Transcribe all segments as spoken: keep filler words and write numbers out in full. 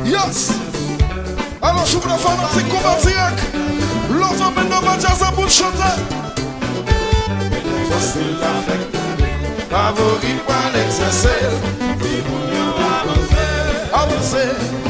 Yes! Alò, souple fanatik Konba Dirèk, Lovo Bendo Mann Djaz la pou n chante. Fasil la fèk tande. Favori pral egzèse l. Di moun yo avanse. Avanse,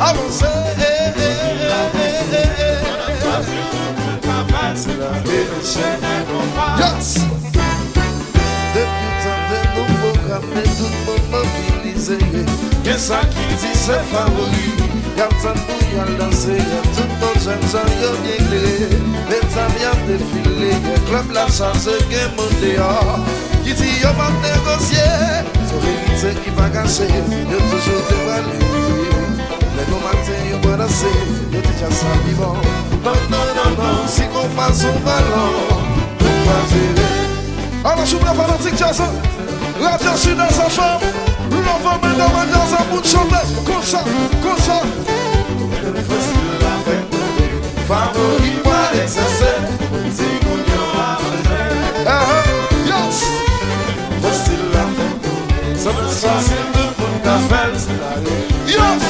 avanse. Yes! Depi w tande nou pwograme, tout moun mobilize. Gen sa ki di se favori. Y ap tann pou y al danse. Tout lòt jèn jan yo byen klere. Medam y ap defile. Klèb la chaje, gen moun deyò ki di yo p ap negosye. Se verite ki pa kache, yo toujou devwale. Lè nou maten yo pran danse, yo di djaz sa pi bon. Non, non, non, non, si konpa sou balon, nou pa jere. Alò, souple fanatik djaz la, Radyo Sidès F M, Lovo Bendo Mann Djaz la pou n chante konsa, konsa. Fasil la fèk tande, favori pral egzèse, timoun yo avanse. Yes! Fasil la fèk tande, sa pa fasil, tout moun ka fè l, se la rèl. Yes!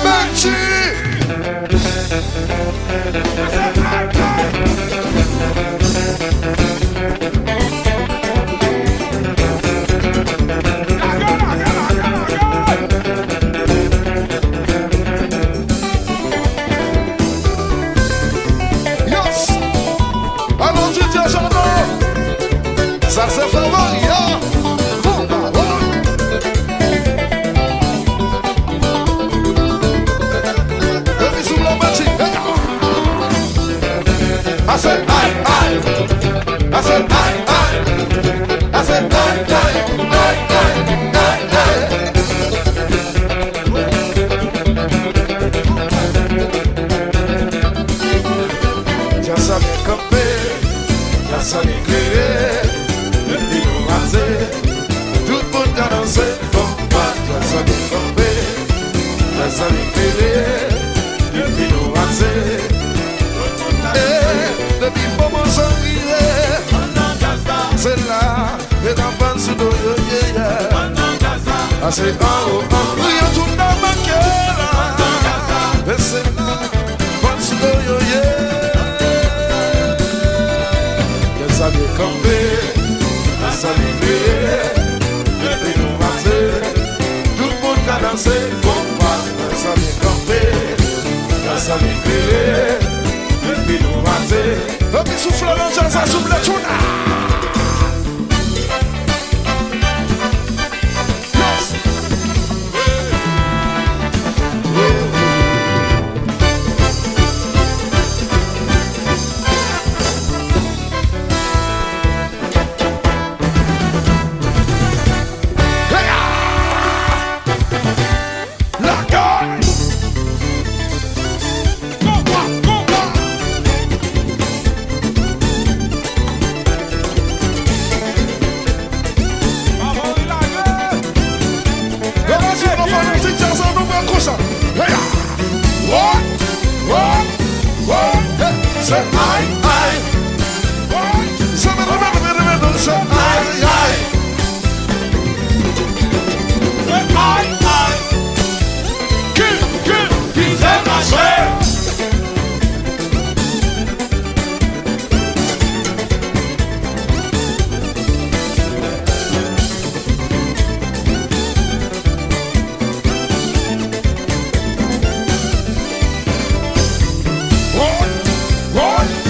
Benji! Yes! Alon Didier Jardin! Sa se favori a! Konba, woy! Depi sou blan Bèljik, hey! Ase ay, ay! Ase ay, ay! Ase ay, ay! Ay, ay, ay, ay! Djaz sa byen kanpe, djaz sa byen klere, depi nou rantre, tout moun ka danse, konpa, djaz sa byen kanpe, djaz sa byen klere, depi nou rantre, eh, depi moman sa rive, se la. Medam, bann sou do yo ye, yeah. Ase anwo, anwo, yo tout nan manke la. E se la, bann sou do yo ye. Djaz sa byen kanpe, djaz sa byen veye. Depi nou pase, tout moun ka danse, konpa. Djaz sa byen kanpe, djaz sa byen veye. Depi nou pase. Epi soufle nan djaz la, souple tchouna. Lakay! Konba, konba! Favori lage! Yo, mèsi pou fanatik djaz la, nou pran konsa. Hey, ya! What? What? What? Hey, se ay, ay! What? Se mèt, mèt, mèt, mèt, se ay, ay! Ay, ay! Ki, ki, ki fè mache? Woy, woy.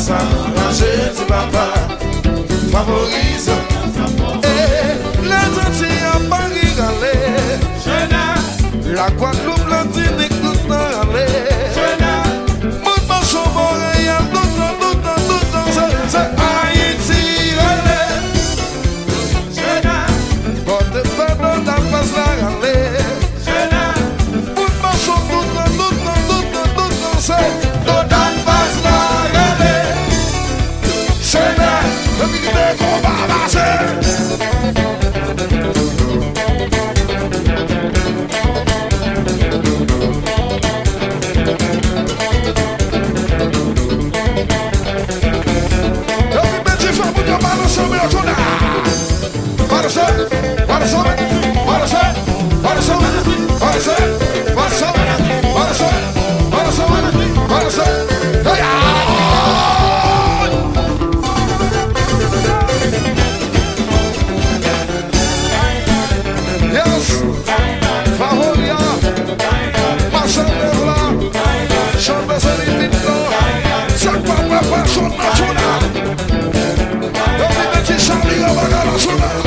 Sa ranje ti papa, favorize. Eh, Lèzantiy a Pari rale. La Gwadloup, Matinik, tout tan rale. Moun Mason, Monreyal, tout tan, tout tan, tout tan, se, se Ayiti rale. Pòtefè, Dodafas la rale. Moun Mason, tout tan, tout tan, tout tan, tout tan, se Dodafas la rale. Chèlè, epi kite konba mache. Epi mete fè moun yo balanse men yo, Jona. Balanse, balanse, balanse. Hey, ah! Yes! Favori a, Marcel Devla, chanpyon se li vit non. Sa k pa pèpè son nasyonal. Yo vin nan ti chali yo bagay nasyonal.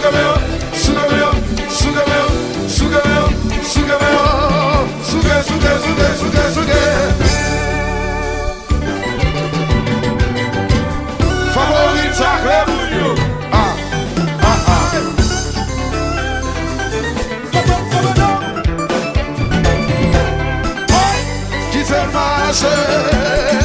Souke men yo, souke men yo, souke men yo, souke men yo, souke men yo, souke, souke, souke, souke, souke. Favorit sakre moun yo. Ah, ah, ah. Ki fè l mache.